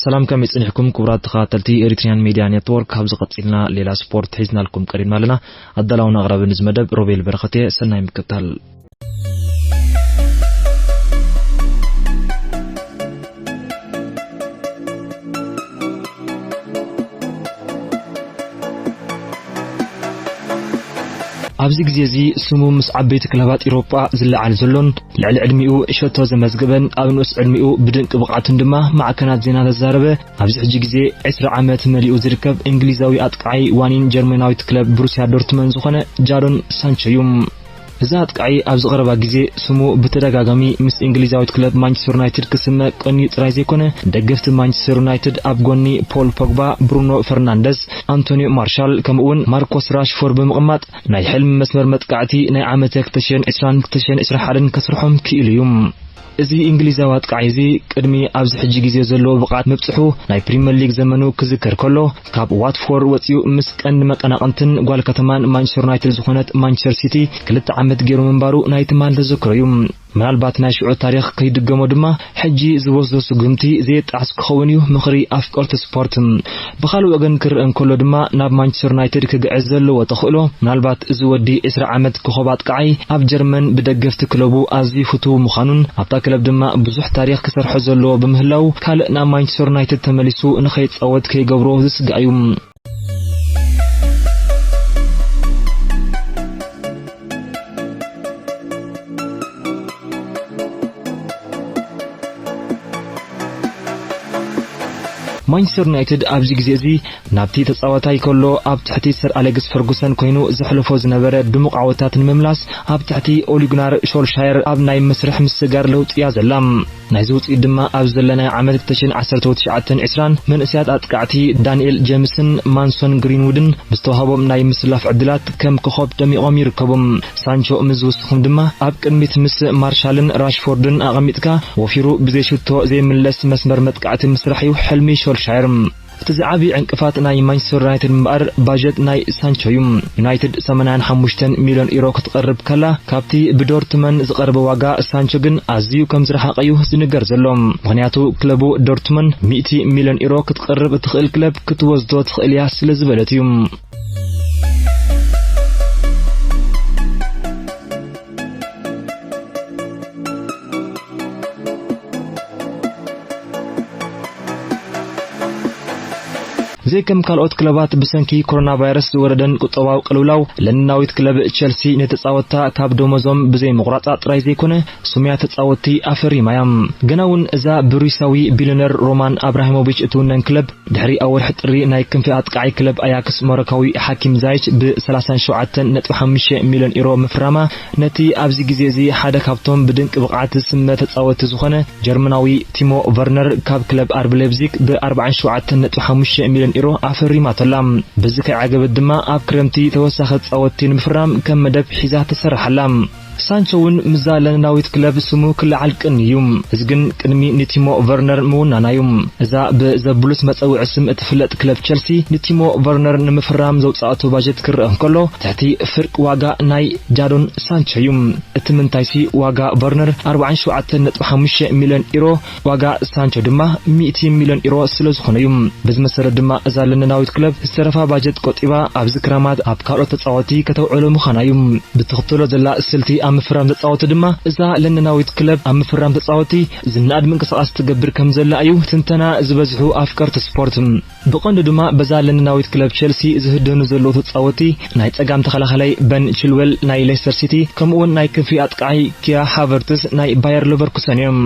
ሰላም፣ ከመይ ጸኒሕኩም ክቡራት ተኸታተልቲ ኤሪትሪያን ሚድያ ኔትወርክ? ካብዚ ቀጺልና ሌላ ስፖርት ሒዝናልኩም ቀሪብና ኣለና። ኣዳላውን ኣቕራብን እዚ መደብ ሮቤል በረኸት እየ። ሰናይ ምክታል። ኣብዚ ግዜ እዚ ስሙ ምስ ዓበይቲ ክለባት ኤውሮጳ ዝለዓል ዘሎን ልዕሊ ዕድሚኡ ሸቶ ዘመዝገበን ኣብ ንኡስ ዕድሚኡ ብድንቂ ብቕዓቱን ድማ ማዕከናት ዜና ዘዛረበ ኣብዚ ሕጂ ግዜ ዕስራ ዓመት መሊኡ ዝርከብ እንግሊዛዊ ኣጥቃዓይ ዋኒን ጀርመናዊት ክለብ ብሩስያ ዶርትመን ዝኾነ ጃዶን ሳንቾ እዩ። እዚ ኣጥቃዓይ ኣብዚ ቀረባ ግዜ ስሙ ብተደጋጋሚ ምስ እንግሊዛዊት ክለብ ማንቸስተር ዩናይትድ ክስመ ቀንዩ ጥራይ ዘይኮነ፣ ደገፍቲ ማንቸስተር ዩናይትድ ኣብ ጎኒ ፖል ፖግባ፣ ብሩኖ ፈርናንደስ፣ ኣንቶኒዮ ማርሻል ከምኡውን ማርኮስ ራሽፎርድ ብምቕማጥ ናይ ሕልሚ መስመር መጥቃዕቲ ናይ ዓመተ ክልተ ሽሕን ዕስራን ክልተ ሽሕን ዕስራን ሓደን ከስርሖም ክኢሉ እዩ። እዚ እንግሊዛዊ ኣጥቃዓይ እዚ ቅድሚ ኣብዚ ሕጂ ግዜ ዘለዎ ብቕዓት ምብጽሑ ናይ ፕሪምየር ሊግ ዘመኑ ክዝከር ከሎ፣ ካብ ዋትፎርድ ወጺኡ ምስ ቀንዲ መቀናቕንትን ጓል ከተማን ማንቸስተር ዩናይትድ ዝኾነት ማንቸስተር ሲቲ ክልተ ዓመት ገይሩ ምንባሩ ናይ ትማል ተዘክሮ እዩ። ምናልባት ናይ ሽዑ ታሪኽ ከይድገሞ ድማ ሕጂ ዝወስዶ ስጉምቲ ዘየጣዕስ ክኸውን እዩ ምኽሪ ኣፍቀርቲ ስፖርት። ብኻልእ ወገን ክረአ እንከሎ ድማ ናብ ማንቸስተር ዩናይትድ ክግዕዝ ዘለዎ ተኽእሎ፣ ምናልባት እዚ ወዲ ዕስራ ዓመት ኮኸብ ኣጥቃዓይ ኣብ ጀርመን ብደገፍቲ ክለቡ ኣዝዩ ፍቱው ምዃኑን ኣብታ ክለብ ድማ ብዙሕ ታሪኽ ክሰርሖ ዘለዎ ብምህላው ካልእ ናብ ማንቸስተር ዩናይትድ ተመሊሱ ንኸይጻወት ከይገብሮ ዝስጋእ እዩ። ማንቸስተር ዩናይትድ ኣብዚ ግዜ እዚ ናብቲ ተጻዋታይ ከሎ ኣብ ትሕቲ ሰር ኣሌክስ ፈርጉሰን ኮይኑ ዘሕልፎ ዝነበረ ድሙቕ ዓወታት ንምምላስ ኣብ ትሕቲ ኦሊጉናር ሾልሻየር ኣብ ናይ መስርሕ ምስጋር ለውጢ እያ ዘላ። ናይዚ ውጽኢት ድማ ኣብ ዘለናዮ ዓመት ክልተ ሽሕን ዓሰርተ ትሽዓተን ዕስራን መንእሰያት ኣጥቃዕቲ ዳንኤል ጀምስን ማንሶን ግሪንውድን ብዝተዋህቦም ናይ ምስላፍ ዕድላት ከም ኮኾብ ደሚቖም ይርከቡ። ሳንቾ ምስ ዝውስኹም ድማ ኣብ ቅድሚት ምስ ማርሻልን ራሽፎርድን ኣቐሚጥካ ወፊሩ ብዘይ ሽቶ ዘይምለስ መስመር መጥቃዕቲ ምስራሕ እዩ ሕልሚ ሾልሻየር። እቲ ዝዓቢ ዕንቅፋት ናይ ማንቸስተር ዩናይትድ እምበኣር ባጀት ናይ ሳንቾ እዩ። ዩናይትድ ሰማንያን ሓሙሽተን ሚልዮን ዩሮ ክትቐርብ ከላ፣ ካብቲ ብዶርትመን ዝቐረበ ዋጋ ሳንቾ ግን ኣዝዩ ከም ዝረሓቐ እዩ ዝንገር ዘሎ። ምኽንያቱ ክለቡ ዶርትመን ሚእቲ ሚልዮን ዩሮ ክትቐርብ እትኽእል ክለብ ክትወስዶ ትኽእል እያ ስለ ዝበለት እዩ። ዘይከም ካልኦት ክለባት ብሰንኪ ኮሮና ቫይረስ ዝወረደን ቁጠባዊ ቅልውላው፣ ለንደናዊት ክለብ ቸልሲ ንተጻወትታ ካብ ደሞዞም ብዘይ ምቑራጻ ጥራይ ዘይኮነ፣ ስሙያ ተጻወትቲ ኣፈሪማ እያ። ገና እውን እዛ ብሩሳዊ ቢልዮነር ሮማን ኣብራሂሞቪች እትውነን ክለብ፣ ድሕሪ ኣብ ወርሒ ጥሪ ናይ ክንፊ ኣጥቃዓይ ክለብ ኣያክስ ሞሮካዊ ሓኪም ዛይች ብ ሰላሳን ሸውዓተን ነጥቢ ሓሙሽተ ሚልዮን ዩሮ ምፍራማ፣ ነቲ ኣብዚ ግዜ እዚ ሓደ ካብቶም ብድንቂ ብቕዓት ዝስመ ተጻወትቲ ዝኾነ ጀርመናዊ ቲሞ ቨርነር ካብ ክለብ ኣርቢ ሌፕዚግ ብ ኣርባዓን ሸውዓተን ነጥቢ ሓሙሽተ ሚልዮን ዩሮ ኣፈሪማቶ ኣላ። በዚ ከይዓገበት ድማ ኣብ ክረምቲ ተወሳኺ ተጻወትቲ ንምፍራም ከም መደብ ሒዛ ትሰርሕ ኣላ። ሳንቾ እውን ምስዛ ለንደናዊት ክለብ ስሙ ክለዓል ቅን እዩ። እዚ ግን ቅድሚ ንቲሞ ቨርነር ምውናና እዩ። እዛ ብዘብሉስ መጸውዒ ስም እትፍለጥ ክለብ ቸልሲ ንቲሞ ቨርነር ንምፍራም ዘውጻእቶ ባጀት ክረአ እንከሎ፣ ትሕቲ ፍርቂ ዋጋ ናይ ጃዶን ሳንቾ እዩ። እቲ ምንታይሲ ዋጋ ቨርነር ኣርባዓን ሸውዓተን ነጥቢ ሓሙሽተ ሚልዮን ዩሮ፣ ዋጋ ሳንቾ ድማ ሚእቲ ሚልዮን ዩሮ ስለ ዝኾነ እዩ። በዚ መሰረት ድማ እዛ ለንደናዊት ክለብ ዝተረፋ ባጀት ቆጢባ ኣብዚ ክረማት ኣብ ካልኦት ተጻወቲ ከተውዕሎ ምዃና እዩ። ብትኽተሎ ዘላ ስልቲ ኣብ ምፍራም ተጻወቲ ድማ እዛ ለንደናዊት ክለብ ኣብ ምፍራም ተጻወቲ ዝነኣድ ምንቅስቓስ ትገብር ከም ዘላ እዩ ትንተና ዝበዝሑ ኣፍቀርቲ ስፖርት። ብቐንዱ ድማ በዛ ለንደናዊት ክለብ ቸልሲ ዝህደኑ ዘለዉ ተጻወቲ ናይ ጸጋም ተኸላኻላይ በን ቺልዌል ናይ ሌስተር ሲቲ፣ ከምኡውን ናይ ክንፊ ኣጥቃዓይ ኪያ ሃቨርትስ ናይ ባየር ሌቨርኩሰን እዮም።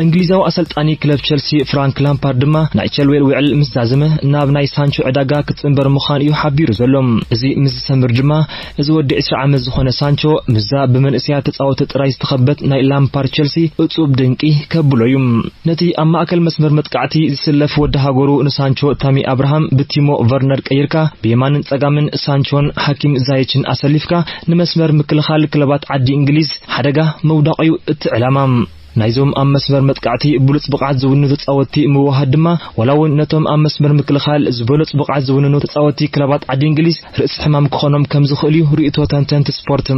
እንግሊዛዊ ኣሰልጣኒ ክለብ ቸልሲ ፍራንክ ላምፓርድ ድማ ናይ ቸልዌል ውዕል ምስ ዛዘመ ናብ ናይ ሳንቾ ዕዳጋ ክጽንበር ምዃኑ እዩ ሓቢሩ ዘሎ። እዚ ምስ ዝሰምር ድማ እዚ ወዲ ዕስራ ዓመት ዝኾነ ሳንቾ ምስዛ ብመንእሰያት ተጻወቲ ጥራይ ዝተኸበት ናይ ላምፓርድ ቸልሲ እጹብ ድንቂ ከብሎ እዩ። ነቲ ኣብ ማእከል መስመር መጥቃዕቲ ዝስለፍ ወዲ ሃገሩ ንሳንቾ ታሚ ኣብርሃም ብቲሞ ቨርነር ቀይርካ ብየማንን ጸጋምን ሳንቾን ሓኪም ዛይችን ኣሰሊፍካ ንመስመር ምክልኻል ክለባት ዓዲ እንግሊዝ ሓደጋ ምውዳቕ እዩ እቲ ዕላማ። ናይዞም ኣብ መስመር መጥቃዕቲ ብሉጽ ብቕዓት ዝውንኑ ተጻወትቲ ምውሃድ ድማ፣ ዋላ እውን ነቶም ኣብ መስመር ምክልኻል ዝበለጹ ብቕዓት ዝውንኑ ተጻወትቲ ክለባት ዓዲ እንግሊዝ ርእሲ ሕማም ክኾኖም ከም ዝኽእል እዩ ርእይቶ ተንተንቲ ስፖርት።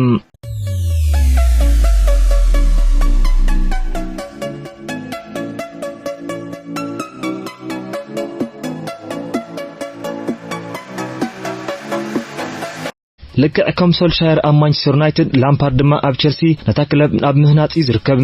ልክዕ ከም ሶልሻየር ኣብ ማንቸስተር ዩናይትድ፣ ላምፓርድ ድማ ኣብ ቸልሲ ነታ ክለብ ኣብ ምህናጽ እዩ ዝርከብ።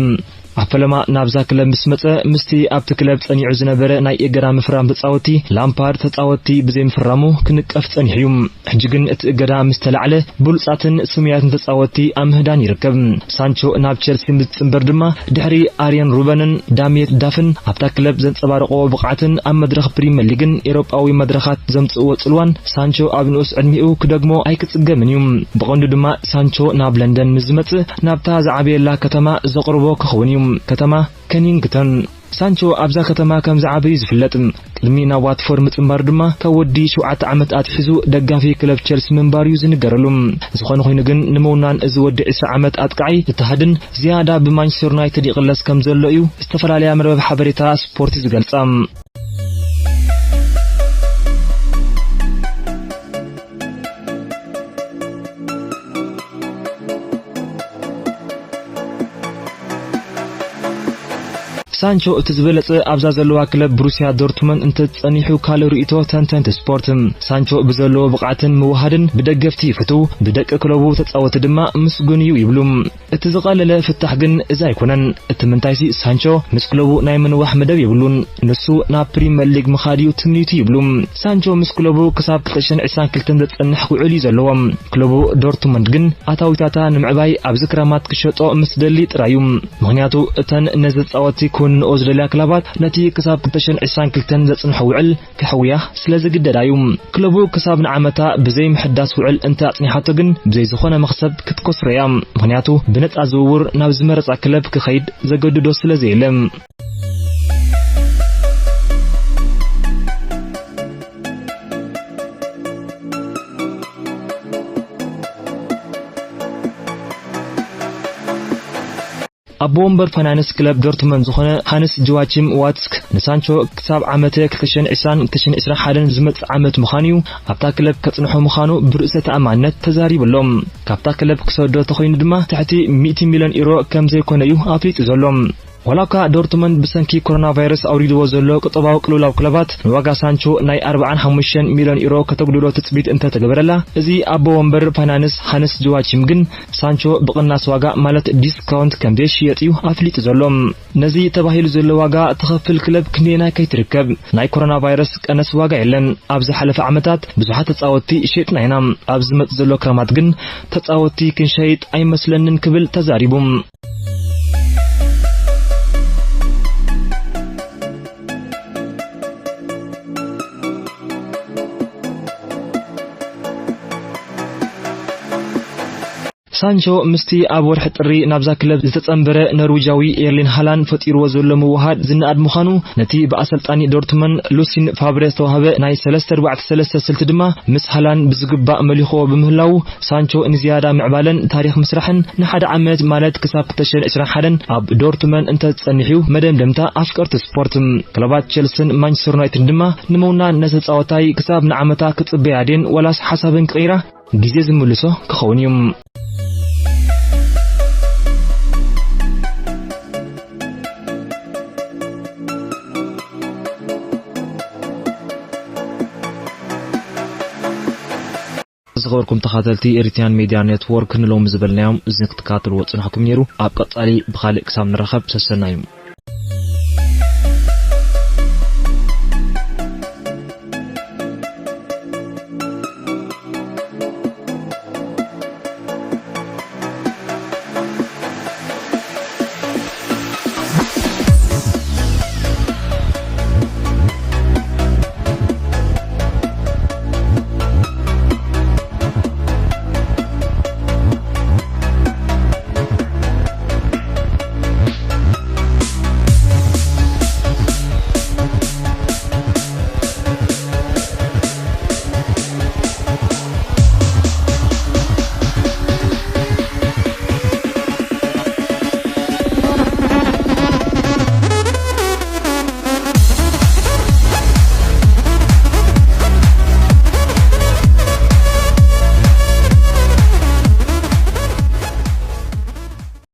ኣብ ፈለማ ናብዛ ክለብ ምስ መጸ፣ ምስቲ ኣብቲ ክለብ ጸኒዑ ዝነበረ ናይ እገዳ ምፍራም ተጻወቲ፣ ላምፓርድ ተጻወቲ ብዘይ ምፍራሙ ክንቀፍ ጸኒሑ እዩ። ሕጂ ግን እቲ እገዳ ምስ ተላዕለ፣ ብሉጻትን ስሙያትን ተጻወቲ ኣብ ምህዳን ይርከብ። ሳንቾ ናብ ቸልሲ ምስ ዝጽንበር ድማ፣ ድሕሪ ኣርየን ሩበንን ዳሚየት ዳፍን ኣብታ ክለብ ዘንጸባረቕዎ ብቕዓትን ኣብ መድረኽ ፕሪምየር ሊግን ኤውሮጳዊ መድረኻት ዘምጽእዎ ጽልዋን፣ ሳንቾ ኣብ ንኡስ ዕድሚኡ ክደግሞ ኣይክጽገምን እዩ። ብቐንዱ ድማ ሳንቾ ናብ ለንደን ምስ ዝመጽእ፣ ናብታ ዝዓበየላ ከተማ ዘቕርቦ ክኸውን እዩ። ከተማ ከኒንግተን። ሳንቾ ኣብዛ ከተማ ከም ዝዓበዩ ዝፍለጥ። ቅድሚ ናብ ዋትፎርድ ምጽንባሩ ድማ፣ ካብ ወዲ ሸውዓተ ዓመት ኣትሒዙ ደጋፊ ክለብ ቸልሲ ምንባሩ እዩ ዝንገረሉ። ዝኾነ ኮይኑ ግን፣ ንምውናን እዚ ወዲ ዕስራ ዓመት ኣጥቃዓይ ዝተሃድን ዝያዳ ብማንቸስተር ዩናይትድ ይቕለስ ከም ዘሎ እዩ ዝተፈላለያ መርበብ ሓበሬታ ስፖርት ዝገልጻ። ሳንቾ እቲ ዝበለጸ ኣብዛ ዘለዋ ክለብ ብሩስያ ዶርትመንድ እንተጸኒሑ ካልእ ርእይቶ ተንተንቲ ስፖርት። ሳንቾ ብዘለዎ ብቕዓትን ምውሃድን ብደገፍቲ ይፍትው፣ ብደቂ ክለቡ ተጻወቲ ድማ ምስጉን እዩ ይብሉ። እቲ ዝቐለለ ፍታሕ ግን እዚ ኣይኮነን። እቲ ምንታይሲ ሳንቾ ምስ ክለቡ ናይ ምንዋሕ መደብ የብሉን። ንሱ ናብ ፕሪምየር ሊግ ምኻድ እዩ ትምኒቱ ይብሉ። ሳንቾ ምስ ክለቡ ክሳብ ክልተ ሽሕን ዕስራን ክልተን ዘጸንሕ ውዕል እዩ ዘለዎ። ክለቡ ዶርትሙንድ ግን ኣታዊታታ ንምዕባይ ኣብዚ ክረማት ክሸጦ ምስ ደሊ ጥራይ እዩ። ምኽንያቱ እተን ነዚ ተጻወቲ ክውንንኦ ዝደልያ ክለባት ነቲ ክሳብ ክልተ ሽሕን ዕስራን ክልተን ዘጽንሖ ውዕል ከሕውያ ስለ ዝግደዳ እዩ። ክለቡ ክሳብ ንዓመታ ብዘይ ምሕዳስ ውዕል እንተ ኣጽኒሓቶ ግን ብዘይ ዝኾነ መኽሰብ ክትከስሮ እያ። ምኽንያቱ ብነጻ ዝውውር ናብ ዝመረጻ ክለብ ክኸይድ ዘገድዶ ስለ ዘየለ። ኣቦ ወንበር ፋይናንስ ክለብ ዶርትመንድ ዝኾነ ሃንስ ጆዋቺም ዋትስክ ንሳንቾ ክሳብ ዓመተ ክልተ ሽሕን ዕስራን ክልተ ሽሕን ዕስራን ሓደን ዝመጽእ ዓመት ምዃኑ እዩ ኣብታ ክለብ ከጽንሖ ምዃኑ ብርእሰ ተኣማንነት ተዛሪቡ ኣሎ። ካብታ ክለብ ክሰዶ ተኾይኑ ድማ ትሕቲ ሚእቲ ሚልዮን ዩሮ ከም ዘይኮነ እዩ ኣፍሊጡ ዘሎ። ዋላ እኳ ዶርትመንድ ብሰንኪ ኮሮና ቫይረስ ኣውሪድዎ ዘሎ ቁጠባዊ ቅልውላው ክለባት ንዋጋ ሳንቾ ናይ ኣርባዓን ሓሙሽተን ሚልዮን ዩሮ ከተጉድሎ ትጽቢት እንተተገበረላ፣ እዚ ኣቦ ወንበር ፋይናንስ ሃንስ ጆዋቺም ግን ሳንቾ ብቕናስ ዋጋ ማለት ዲስካውንት ከም ዘይሽየጥ እዩ ኣፍሊጡ ዘሎ። ነዚ ተባሂሉ ዘሎ ዋጋ ትኸፍል ክለብ ክንደየናይ ከይትርከብ፣ ናይ ኮሮና ቫይረስ ቀነስ ዋጋ የለን። ኣብ ዝሓለፈ ዓመታት ብዙሓት ተጻወትቲ ሸጥና ኢና። ኣብ ዝመጽእ ዘሎ ክረማት ግን ተጻወትቲ ክንሸይጥ ኣይመስለንን ክብል ተዛሪቡ። ሳንቾ ምስቲ ኣብ ወርሒ ጥሪ ናብዛ ክለብ ዝተጸንበረ ኖርዊጃዊ ኤርሊን ሃላንድ ፈጢርዎ ዘሎ ምውሃድ ዝነኣድ ምዃኑ፣ ነቲ ብኣሰልጣኒ ዶርትመን ሉሲን ፋብረ ዝተዋህበ ናይ ሰለስተ ኣርባዕተ ሰለስተ ስልቲ ድማ ምስ ሃላንድ ብዝግባእ መሊኽዎ ብምህላዉ፣ ሳንቾ ንዝያዳ ምዕባለን ታሪኽ ምስራሕን ንሓደ ዓመት ማለት ክሳብ ክልተ ሽሕን ዕስራን ሓደን ኣብ ዶርትመን እንተዝጸንሕ እዩ መደምደምታ ኣፍቀርቲ ስፖርት። ክለባት ቸልስን ማንቸስተር ዩናይትድን ድማ ንምውናን ነቲ ተጻዋታይ ክሳብ ንዓመታ ክጽበያ ድየን ወላስ ሓሳበን ክቕይራ ግዜ ዝምልሶ ክኸውን እዩ። ዝኸበርኩም ተኻተልቲ ኤሪትሪያን ሜድያ ኔትወርክ፣ ንሎሚ ዝበልናዮም እዚ ክትከታተልዎ ጽናሕኩም ነይሩ። ኣብ ቀጻሊ ብኻልእ ክሳብ ንራኸብ ሰሰናዩ።